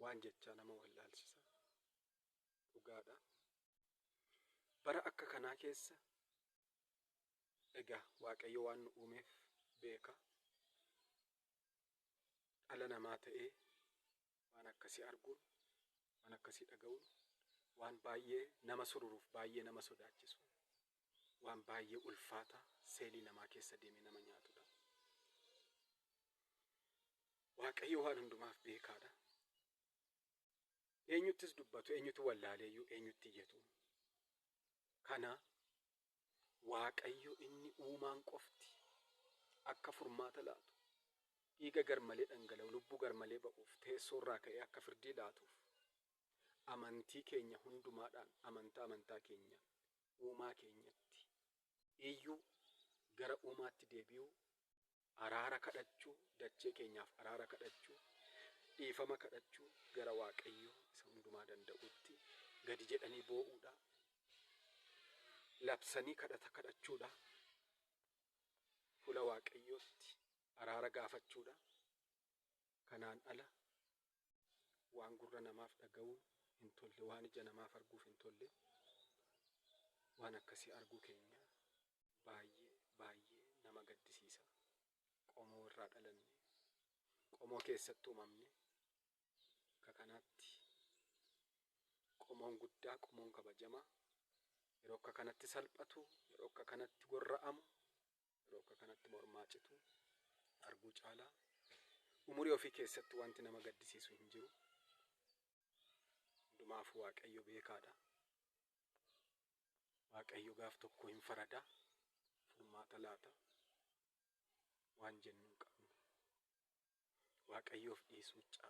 Waan jechaa nama wallaalchisa. Dhugaadha. Bara akka kanaa keessa egaa Waaqayyo waan nu uumeef beeka. Dhala namaa ta'ee waan akkasii arguun, waan akkasii dhaga'uun waan baay'ee nama sururuuf baay'ee nama sodaachisu, waan baay'ee ulfaataa seelii namaa keessa deemee nama nyaatudha. Waaqayyo waan hundumaaf beekaadha. Eenyuttis dubbatu, eenyutu wallaaleeyyuu, eenyutti iyyatu. Kana Waaqayyo inni uumaan qofti akka furmaata laatu, dhiiga garmalee dhangala'u, lubbuu garmalee ba'uuf teessoorraa ka'ee akka firdii laatuuf amantii keenya hundumaadhaan amantaa amantaa keenyaan uumaa keenyatti iyyuu, gara uumaatti deebi'uu, araara kadhachuu, dachee keenyaaf araara kadhachuu, dhiifama kadhachuu, gara Waaqayyoo isa hundumaa danda'uutti gadi jedhanii boo'uudha. Labsanii kadhata kadhachuudha. Fuula Waaqayyootti araara gaafachuudha. Kanaan ala waan gurra namaaf dhaga'uu hin tolle, waan ija namaaf arguuf hin tolle, waan akkasii arguu keenya baay'ee baay'ee nama gaddisiisa. Qomoo irraa dhalanne, qomoo keessatti uumamne, akka kanaatti qomoon guddaa, qomoon kabajamaa yeroo akka kanatti salphatu, yeroo akka kanatti gorra'amu, yeroo akka kanatti mormaa citu arguu caalaa umurii ofii keessatti wanti nama gaddisiisu hin jiru. Hundumaafuu Waaqayyo beekaadha. Waaqayyo gaaf tokko hin farada, furmaata laata, waan jennu hin qabnu. Waaqayyoof dhiisuu caala.